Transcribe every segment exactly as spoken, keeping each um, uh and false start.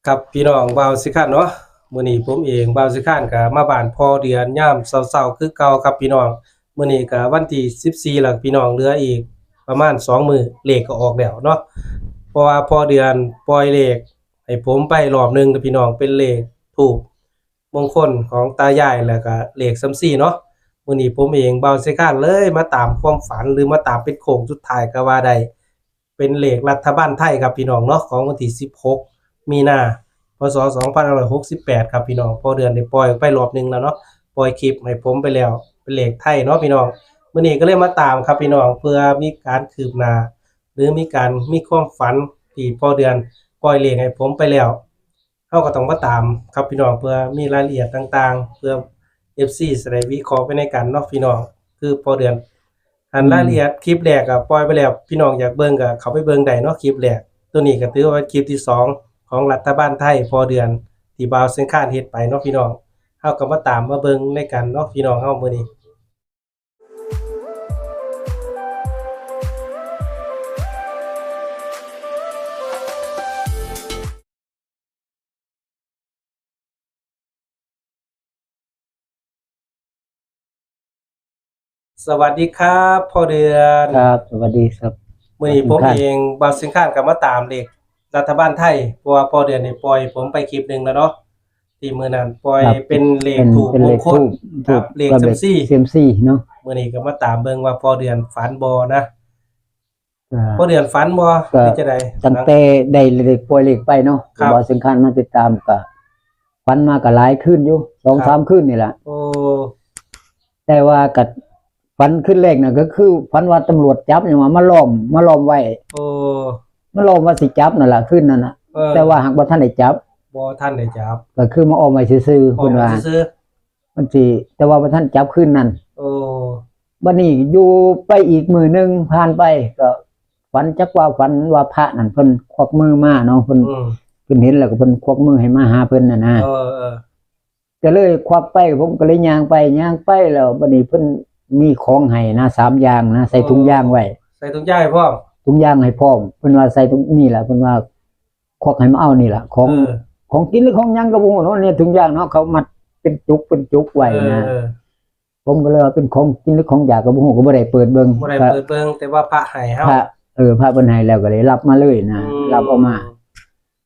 ครับพี่น้อง บ่าวสิคันเนาะ มื้อนี้ผมเอง บ่าวสิคันก็มาบ้านพ่อเดือนยามเช้าๆคือเก่าครับพี่น้อง มื้อนี้ก็วันที่สิบสี่แล้วพี่น้อง เหลืออีกประมาณสองมื้อ เลขก็ออกแล้วเนาะ เพราะว่าพ่อเดือนปล่อยเลขให้ผมไปรอบหนึ่งนะพี่น้อง เป็นเลขธูปมงคลของตายาย แล้วก็เลขเซียมซีเนาะ มื้อนี้ผมเอง บ่าวสิคันเลยมาตามความฝัน หรือมาตามเป็นโค้งสุดท้ายก็ว่าได้ เป็นเลขรัฐบาลไทยครับพี่น้องเนาะ ของวันที่สิบหกมีนา พ.ศ. สองพันห้าร้อยหกสิบแปดครับพี่น้อง พ่อเดือนได้ปล่อยออกไปรอบหนึ่งแล้วเนาะ ปล่อยคลิปให้ผมไปแล้ว เป็นเลขไทยเนาะพี่น้อง มื้อนี้ก็เลยมาตามครับพี่น้อง เพื่อมีการคืบหน้า หรือมีการ มีความฝันที่พ่อเดือนปล่อยเลขให้ผมไปแล้ว เราก็ต้องมาตามครับพี่น้อง เพื่อมีรายละเอียดต่างๆ เพื่อ เอฟซี สิได้วิเคราะห์ไปในกันเนาะพี่น้อง คือพ่อเดือน อัน อืม รายละเอียดคลิปแรกก็ปล่อยไปแล้ว พี่น้องอยากเบิ่งก็เข้าไปเบิ่งได้เนาะ คลิปแรก ตัวนี้ก็ถือว่าเป็นคลิปที่สองของรัฐบาลไทย พ่อเดือน ที่บ่าวสิคันเฮ็ดไปเนาะพี่น้อง เราก็มาตามมาเบิ่งในกันเนาะพี่น้อง เฮามื้อนี้ สวัสดีครับ พ่อเดือน ครับ สวัสดีครับ มื้อนี้ผมเอง บ่าวสิคันก็มาตามเลขรัฐบาลไทย เพราะว่าพ่อเดือนนี่ปล่อยผมไปคลิปหนึ่งแล้วเนาะ ที่มื้อนั้นปล่อย ครับ เป็นเลข เป็น ธูป เป็นเลข มงคล ธูป ธูป ครับ เลข กับเลข เซียมซี เซียมซีเนาะ มื้อนี้ก็มาตามเบิ่งว่าพ่อเดือนฝันบ่นะ อ่า พ่อเดือนฝันบ่ ก็ หรือจั่งใด ตั้งแต่ได้เลข ปล่อยเลขไปเนาะ ครับ บ่าวสิคันมาติดตามก็ ฝันมาก็หลายคืนอยู่ สอง ครับ สามคืนนี่แหละ โอ้ แต่ว่าก็ฝันคืนแรกน่ะ ก็คือฝันว่าตำรวจจับ หยังว่ามาล้อม มาล้อมไว้ โอ้ มาล้อมว่าสิจับนั่นล่ะ คืนนั้นน่ะ เออ แต่ว่าหากบ่ทันได้จับ บ่ทันได้จับ ก็คือมาอ้อมไว้ซื่อๆ อ้อมไว้ เพิ่นว่า ซื่อๆ มันสิ แต่ว่าบ่ทันจับคืนนั้น โอ้ บัดนี้อยู่ไปอีกมื้อหนึ่งผ่านไป ก็ฝัน จักว่าฝันว่าพระนั่นเพิ่นควักมือมาเนาะ เพิ่น อืม เพิ่นเห็นแล้วก็เพิ่นควักมือให้มาหาเพิ่นน่ะนะ เออ เออ ก็เลยควักไป ผมก็เลยย่างไป ย่างไปแล้ว บัดนี้เพิ่นมีของให้นะ สามอย่างนะ ใส่ถุงยางไว้ ใส่ถุงยางให้พร้อม ถุงยางให้พร้อม เพิ่นว่าใส่ถุง นี่แหละ เพิ่นว่าควักให้มาเอานี่แหละ ของ เออ ของกินหรือของหยังก็บ่ฮู้เนาะ ในถุงยางเนาะ เขามัดเป็นจุกเป็นจุกไว้นะ เออ เออ ผมก็เลยว่าเป็นของกินหรือของอยากก็บ่ฮู้ ก็บ่ได้เปิดเบิ่ง บ่ได้เปิดเบิ่ง แต่ว่าพระให้เฮา พระ เออ พระเพิ่นให้แล้วก็เลยรับมาเลยนะ อืม รับเอามา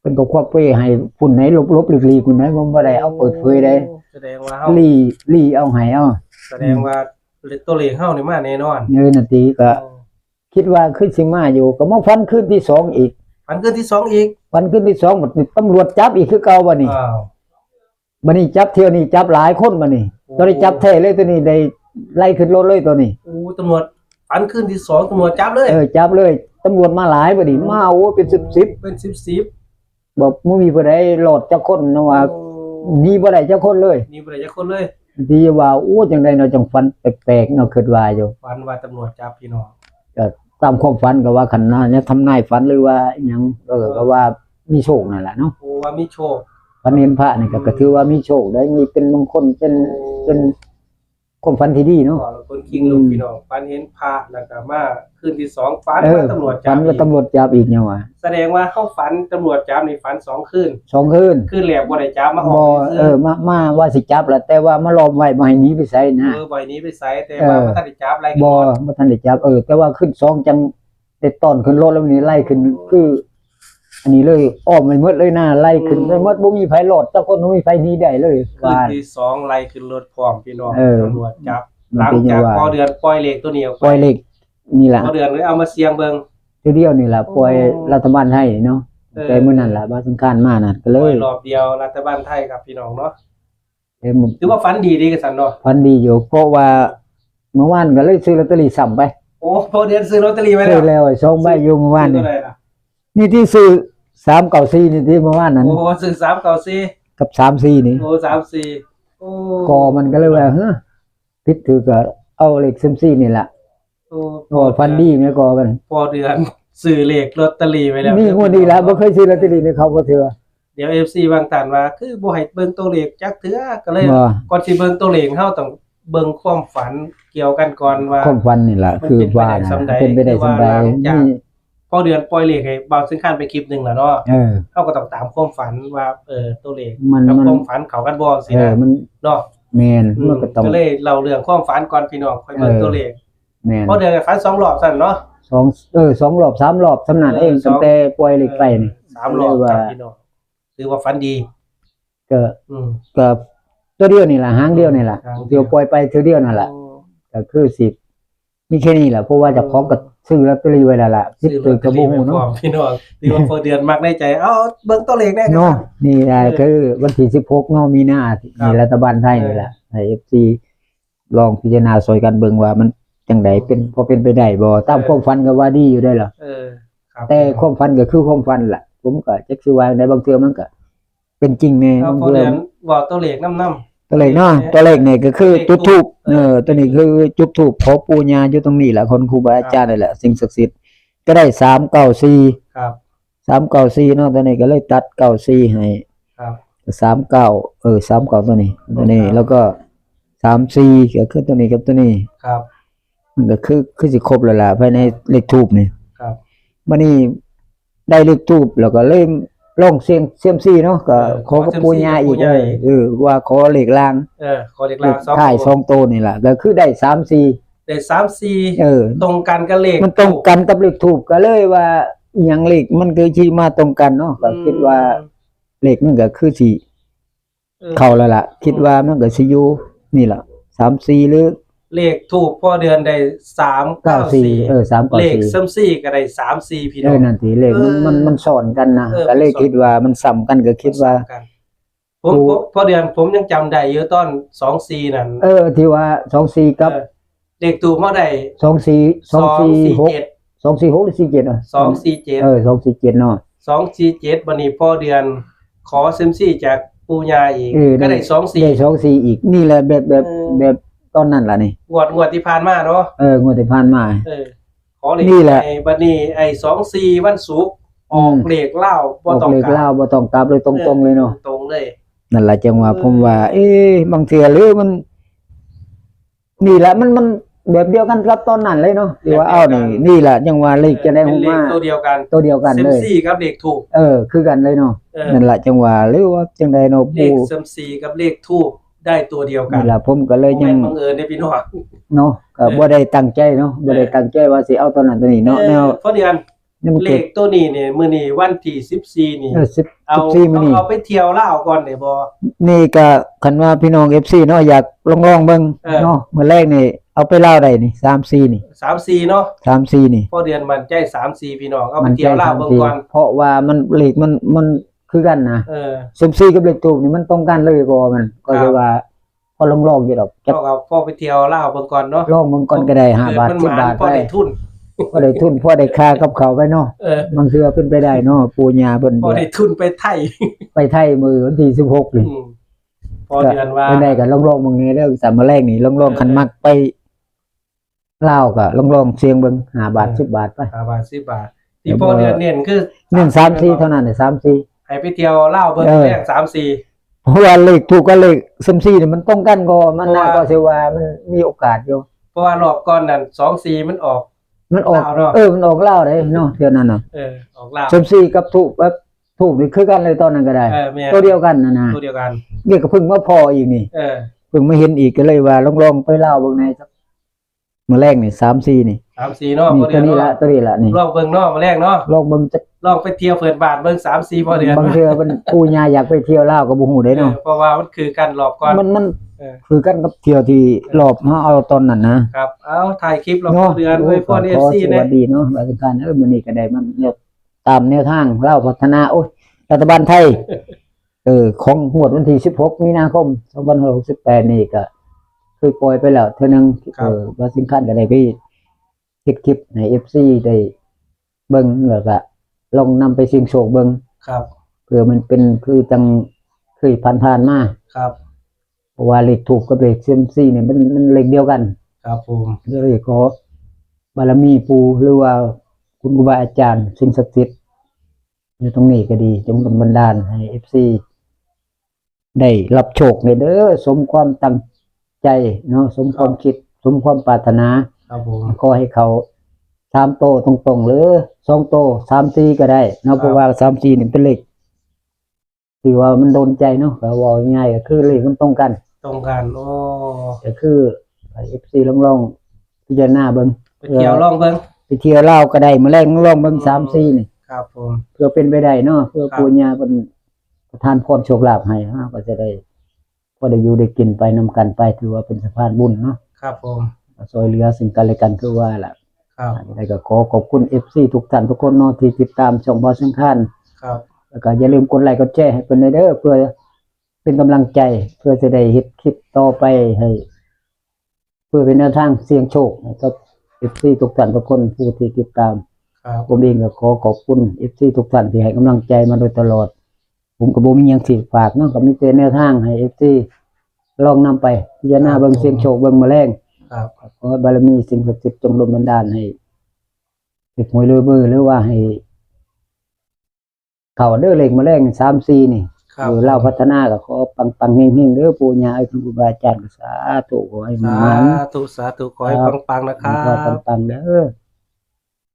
เพิ่นก็ควักไปให้ผู้ใดหลบๆ หลีกๆ ผู้ใด ผมบ่ได้เอาเปิดเผยเด้ โอ้ แสดงว่าเฮา หลี หลีเอาให้เอา แสดงว่าตัวเลขเฮานี่มาแน่นอน เออ นั่นติ ก็ โอ้ คิดว่าคือสิมาอยู่ ก็มาฝันคืนที่สองอีก ฝันคืนที่สองอีก ฝันคืนที่สอง บัดนี้ตำรวจจับอีกคือเก่าบัดนี้ อ้าว บัดนี้จับเที่ยวนี้จับหลายคนบัดนี้ โอ้ ตัวนี้จับแท้เลย ตัวนี้ได้ไล่ขึ้นรถเลยตัวนี้ โอ้ ตำรวจ ฝันคืนที่สอง ตำรวจจับเลย เออ จับเลย ตำรวจมาหลายบัดนี้ อืม มา โอ้ เป็นสิบสิบ เป็นสิบสิบ บอกบ่มีผู้ใดรอดจักคนนะว่า โอ้ หนีบ่ได้จักคนเลย หนีบ่ได้จักคนเลย ที่ว่า โอ้ จั่งใดเนาะ จั่งฝันแปลกๆ เนาะ คิดว่าอยู่ ฝันว่าตำรวจจับพี่น้อง ก็ตามความฝันก็ว่าคันนะ เนี่ย ทำนายฝันหรือว่าอิหยัง เออ ก็ว่ามีโชคนั่นแหละเนาะ โอ้ ว่ามีโชค ฝันเห็นพระนี่ก็ อืม ก็ถือว่ามีโชคได้ มีเป็นมงคล เป็น โอ้ เป็นความฝันที่ดีเนาะ อ๋อ คนคิงลูก อืม พี่น้อง ฝันเห็นพระแล้วก็มาคืนที่สอง ฝัน เออ ว่าตำรวจจับ ฝันว่า อีก ตำรวจจับอีกเนี่ยว่ะ แสดงว่าเขาฝันตำรวจจับนี่ฝันสองคืน สองคืน คืนแรกบ่ได้จับ มาอ้อม บ่ ซื่อๆ เออ มา มาว่าสิจับแหละ แต่ว่ามาล้อมไว้ บ่ให้หนีไปไสนะ เออ บ่ให้หนีไปไส แต่ว่า เออ บ่ทันได้จับ ไล่ขึ้น บ่ รถ บ่ทันได้จับ เออ แต่ว่าคืนสองจั่ง แต่ตอนขึ้นรถแล้วนี่ไล่ขึ้น คือ อันนี้เลยอ้อมไปหมดเลยนะ ไล่ขึ้น อืม ไปหมด บ่มีไผรอดจักคน บ่มีไผหนีได้เลย คืนที่สองไล่ขึ้นรถพร้อมพี่น้อง เออ ตำรวจจับ มันเป็น หลังจาก ยังว่า พ่อเดือนปล่อยเลขตัวนี้ออกไป ปล่อยเลขนี่ล่ะ พ่อเดือนเลยเอามาเสี่ยงเบิ่ง ทีเดียวนี่ล่ะ โอ้ ปล่อยรัฐบาลไทยเนาะ เออ แต่มื้อนั้นล่ะ บ่าวสิคันมานั่น ก็เลย ปล่อยรอบเดียวรัฐบาลไทยครับพี่น้องเนาะ เอ้ย มัน ถือว่าฝันดีเด้กะซั้นเนาะ ฝันดีอยู่ เพราะว่าเมื่อวานก็เลยซื้อลอตเตอรี่ซ้ำไป โอ้ พ่อเดือนซื้อลอตเตอรี่ไว้แล้ว ซื้อแล้วสองใบอยู่เมื่อวานนี่ ซื้อตัวใดล่ะ นี่ที่ซื้อสามเก้าสี่นี่ที่เมื่อวานนั้น โอ้ ซื้อสามเก้าสี่ กับสามสี่นี่ โอ้ สามสี่ โอ้ ก็มันก็เลยว่า เฮ้อ ผิดถืกก็เอาเลขเซียมซีนี่ล่ะ โอ้ โอ้ ฝันดีแม่ก็มัน พ่อเดือนซื้อเลขลอตเตอรี่ไว้แล้ว นี่งวดนี้ล่ะ บ่เคยซื้อลอตเตอรี่ให้เขาบ่เทื่อ เดี๋ยว เอฟซี บางท่านว่า คือบ่ให้เบิ่งตัวเลขจักเทื่อ ก็เลย บ่ ก่อนสิเบิ่งตัวเลข เฮาต้องเบิ่งความฝันเกี่ยวกันก่อนว่า ความฝันนี่ล่ะ มัน คือว่า เป็นไปได้ส่ำใด เป็นไปได้ส่ำใด คือว่าหลังจาก นี่ พ่อเดือนปล่อยเลขให้บ่าวสิงคานไปคลิปหนึ่งแล้วเนาะ เออ เฮาก็ต้องตามความฝันว่า เออ ตัวเลข มัน กับ มัน ความฝันเข้ากันบ่สิ เออ นะ มัน เนาะ แม่น อืม มันก็ต้อง ก็เลยเล่าเรื่องความฝันก่อนพี่น้อง ค่อยเบิ่ง เออ ตัวเลข แม่น พ่อเดือนก็ฝันสองรอบซั่นเนาะ สองเออสองรอบสามรอบสำนั้น เออ เอง สอง ตั้งแต่ปล่อยเลขไปนี่ สามรอบ เรียกว่า ครับพี่น้อง ถือว่าฝันดี ก็ อืม ก็ตัวเดียวนี่ล่ะ หางเดียวนี่ล่ะ หางเดียว เดียวปล่อยไปเทื่อเดียวนั่นล่ะ โอ้ ก็คือสิมีแค่นี้แหละ เพราะว่าเจ้าของก็ซื้อลอตเตอรี่ไว้แล้วล่ะ ซื้อลอตเตอรี่ ผิดถือก็บ่ฮู้เนาะ ไว้พร้อมพี่น้อง ที่ว่าพ่อเดือนมักในใจ เอ้า เบิ่งตัวเลขแน่ เนาะนี่แหละ เออ คือวันที่สิบหกเนาะ มีนา ครับ ในรัฐบาลไทยนี่แหละ ให้ เอฟซี ลองพิจารณาซอยกันเบิ่งว่ามันจังใด เป็นพอเป็นไปได้บ่ ตาม เออ ความฝันก็ว่าดีอยู่ได้ล่ะ เออ ครับ แต่ความฝันก็คือความฝันล่ะ ผมก็จักสิว่าในบางเทื่อมันก็เป็นจริงแน่ เอา บาง พ่อ เทื่อ เดือนบอกตัวเลขนำนำ ตัวเลขเนาะ เออ ตัวเลขเนี่ยก็คือ เลข จุดธูป เออ เออ ตัวนี้คือจุดธูปขอปู่ย่าอยู่ตรงนี้แหละ คนครูบาอาจารย์นี่แหละ สิ่งศักดิ์สิทธิ์ ก็ได้สามเก้าสี่ ครับ สามเก้าสี่เนาะ ตัวนี้ก็เลยตัดเก้าสี่ให้ ครับ สามเก้า เออ สามเก้า ตัวนี้ ตัวนี้ ครับ แล้วก็สามสี่ ก็คือตัวนี้กับตัวนี้ ครับ มันก็คือคือสิครบแล้วล่ะ ภายในเลขธูปนี่ ครับ บัดนี้ได้เลขธูปแล้วก็เลยลองเสี่ยงเซียมซีเนาะ ก็ เออ ขอกับปู่ย่าอีก ขอเสี่ยงกับปู่ย่าอีก เออ เออ ว่าขอเลขล่าง เออ ขอเลขล่างสอง ท้าย ตัว สองตัวนี่ล่ะ ก็คือได้สามสี่ ได้สามสี่ เออ ตรงกันกับเลข มันตรงกันกับเลขธูป ก็เลยว่าอหย่างเลขมันคือที่มาตรงกันเนาะ ก็คิดว่า อืม เลขมันก็คือสิ เออ เข้าแล้วล่ะ คิดว่ามันก็สิอยู่นี่ล่ะ สามสี่ หรือ เลขธูปพ่อเดือนได้สามเก้าสี่ เก้าสี่ เออ สามเก้าสี่ เลขเซียมซีก็ได้สามสี่พี่ เอ น้อ อง นั่นสิ เลขมัน เออ มันมันซ้อนกันนะ เออ ก็เลยคิดว่ามันซ้ำกัน ก็คิดว่า ซ้ำกัน ผม ถูก ผมพ่อเดือนผมยังจำได้อยู่ตอนสองสี่นั่น เออ ที่ว่าสองสี่กับ เออ เลขธูปเฮาได้ สองสี่ สองสี่หก เจ็ด สองสี่หก หรือสี่เจ็ด อ่ะ สองสี่เจ็ด เออ สองสี่เจ็ด เนาะ สองสี่เจ็ด บัดนี้พ่อเดือนขอเซียมซีจากปู่ย่าอีก เออ ก็ได้สองสี่ ได้สองสี่อีก นี่แหละแบบแบบ เออ แบบตอนนั้นล่ะนี่ งวดงวดที่ผ่านมาเนาะ เออ งวดที่ผ่านมา เออ ขอเลข นี่แหละ ไอ้บัดนี้ไอ้สองสี่วันศุกร์ออก อืม เลขลาวบ่ ออก ต้อง เลข กลับ ลาวบ่ต้องกลับเลย ตรงๆเลยเนาะ ตรงเลย นั่นล่ะจังว่า เออ ผมว่า เอ๊ะ บางเทื่อหรือมัน นี่แหละมันมันแบบเดียวกันกับตอนนั้นเลยเนาะ ที่ว่าเอานี่ นี่แหละจังว่าเลขจะได้ เป็น ฮู้ เลข มา ตัวเดียวกัน ตัวเดียวกัน เซียม เลย ซีกับเลขธูป เออ คือกันเลยเนาะ เออ นั่นล่ะจังว่าหรือว่าจังใดเนาะ เลข ปู่ เซียมซีกับเลขธูปได้ตัวเดียวกัน นี่ล่ะผมก็เลยยัง บ่แม่นบังเอิญเด้อพี่น้อง เนาะ ก็ เออ บ่ได้ตั้งใจเนาะ บ่ได้ตั้งใจว่าสิเอาตอนนั้นตอนนี้เนาะ เออ แนว พ่อเดือน นี่มัน เล เกิด ขตัวนี้เนี่ยมื้อนี้วันที่สิบสี่นี่ เออสิบ เอา สิบสี่มื้อนี้ เอาไปเที่ยวลาวก่อนได้บ่ นี่ก็คันว่าพี่น้อง เอฟซี เนาะ อยากลองๆเบิ่ง เออ เนาะ มื้อแรกนี่เอาไปลาวได้นี่ สามสี่ นี่ สามสี่เนาะ สามสี่ นี่ พ่อเดือนมั่นใจสามสี่พี่น้อง เอาไปเที่ยวลาวเบิ่งก่อน เพราะว่ามันเลขมันมันคือกันนะ เออ เซียมซีกับเลขธูปนี่มันตรงกันเลย เพราะว่ามันก็ ครับ คือว่าพอลองๆอยู่ดอก เท่ากับพ่อไปเที่ยวลาวเบิ่งก่อนเนาะ ลองเบิ่งก่อนก็ได้ ห้าบาท เกิดมัน สิบ บาท หมานพ่อได้ทุน พอได้ทุน พอได้ค่ากับเขาวไปเนาะ เออ บางเทื่อเป็นไปได้เนาะ ปู่ย่าเพิ่น พ่อได้ทุนไปไทย ไปไทยมื้อวันที่สิบหกนี่ อืมพ่อเดือนว่า ไปได้ก็ลองๆเบิ่งนี่เด้อ สามมื้อแรกนี่ลองๆ เออ คันมักไปลาวก็ลองๆเสี่ยงเบิ่ง ห้าบาท เออ สิบ บาทไป ห้าบาท สิบ บาท ที่พ่อเดือนเน้นคือ เน้นสามสี่เท่านั้นน่ะ สามสี่ ให้ไปเที่ยวลาวเบิ่ง เออ แรกสามสี่ เพราะว่าเลขธูปกับเลขเซียมซีนี่มันตรงกัน ก็มัน เพราะ น่า ว่า ก็สิว่ามันมีโอกาสอยู่ เพราะว่ารอบก่อนนั่นสองสี่มันออก มันออก ลาวเนาะ เออ มันออกลาวเด้เนาะ เทื่อนั้นน่ะ เออ ออกลาว เซียมซีกับธูปกับธูปนี่คือกันเลยตอนนั้นก็ได้ เออแม่น ตัวเดียวกันน่ะนะ ตัวเดียวกัน นี่ก็เพิ่งมาพ้ออีกนี่ เออ เพิ่งมาเห็นอีกก็เลยว่าลองๆไปลาวเบิ่งแหน่ มื้อแรกนี่ สามสี่ นี่ สามสี่เนาะ นี่ พ่อเดื ตั อ วน นี้ เนาะ ละ ตัวนี้ละนี่ ลองเบิ่งเนาะมื้อแรกเนาะ ลองเบิ่งจัก ลองไปเที่ยวเพิ่นบ้านเบิ่งสามสี่พ่อเดือน บางเทื่อมันปู่ย่าอยากไปเที่ยวลาวก็บ่ฮู้เด้เนาะ เออ เพราะว่ามันคือกันรอบก่อน มันมัน เออ คือกันกับเที่ยวที่รอบเฮาเอาตอนนั้นนะ ครับ เอาถ่ายคลิปเรา เนาะ พ่อเดือน โอ้ อวยพร ก็ เอ ข ฟ อ ซี ส นะ วัสดีเนาะ บาสิงคาน เออ มื้อนี้ก็ได้มาเนี่ยตามแนวทางลาวพัฒนา โอ้ย รัฐบาลไทย เออ ของงวดวันที่สิบหกมีนาคมสองพันห้าร้อยหกสิบแปดนี่ก็เคยปล่อยไปแล้วเทื่อนึง ครับ เออ บาสิงคานก็ได้ไปเฮ็ดคลิปให้ เอฟซี ได้เบิ่ง แล้วก็ลองนำไปเสี่ยงโชคเบิ่ง ครับ เผื่อมันเป็นคือจังเคยผ่านๆมา ครับ เพราะว่าเลขธูปกับเลขเซียมซีเนี่ยมันมันเลขเดียวกัน ครับผม ก็เลยขอบารมีปู่หรือว่าคุณครูบาอาจารย์สิ่งศักดิ์สิทธิ์อยู่ตรงนี้ก็ดี จงดลบันดาลให้ เอฟซี ได้รับโชคในเด้อ สมความตั้งใจเนาะ สมความคิด สมความปรารถนา ครับผม ขอให้เขา สามโตตรงๆ หรือสองโตสามสี่ก็ได้เนาะ ครับ เพราะว่าสามสี่นี่เป็นเลขที่ว่ามันโดนใจเนาะ ก็เว้าง่ายๆ ก็คือเลขมันตรงกัน ตรงกัน โอ้ ก็คือให้ เอฟซี ลองๆ พิจารณาเบิ่ง ไปเที่ยวลองเบิ่ง ไปเที่ยวลาวก็ได้ มื้อแรกลองเบิ่ง อืม สามสี่นี่ ครับผม เพื่อเป็นไปได้เนาะ เพื่อ ครับ ปู่ย่าเพิ่นประทานพรโชคลาภให้ เฮาก็จะได้ พอได้อยู่ได้กินไปนำกันไป ถือว่าเป็นสะพานบุญเนาะ ครับผม ก็ช่วยเหลือซึ่งกันและกันคือว่าล่ะ ครับ แล้วก็ขอขอบคุณ เอฟซี ทุกท่านทุกคนเนาะ ที่ติดตามช่องบ่าวสังขาร ครับ แล้วก็อย่าลืมกดไลค์กดแชร์ให้เพิ่นเด้อ เพื่อเป็นกำลังใจ เพื่อจะได้เฮ็ดคลิปต่อไปให้ เพื่อเป็นแนวทางเสี่ยงโชคให้กับ เอฟซี ทุกท่านทุกคนผู้ที่ติดตาม ครับ ผมเองก็ขอขอบคุณ เอฟซี ทุกท่านที่ให้กำลังใจมาโดยตลอด ผมก็บ่มีหยังสิฝากเนาะ ก็มีแต่แนวทางให้ เอฟซี ลองนำไปพิจารณาเบิ่ง ครับผม เสี่ยงโชคเบิ่งมื้อแลง ครับ ขอให้บารมีสิ่งศักดิ์สิทธิ์จงดลบันดาลให้ถูกหวยรวยเบอร์ หรือว่าให้เข้าเด้อเลขมื้อแลง สามสี่นี่ ครับ เออ ลาวพัฒนาก็ขอปังๆ เฮงๆ เด้อปู่ย่าเอ้ย ท่านครูบาอาจารย์ก็สาธุ ขอให้มันหมาน สาธุ สาธุ ขอให้ ครับ ปังๆ นะครับ ขอให้ปังๆ เด้อ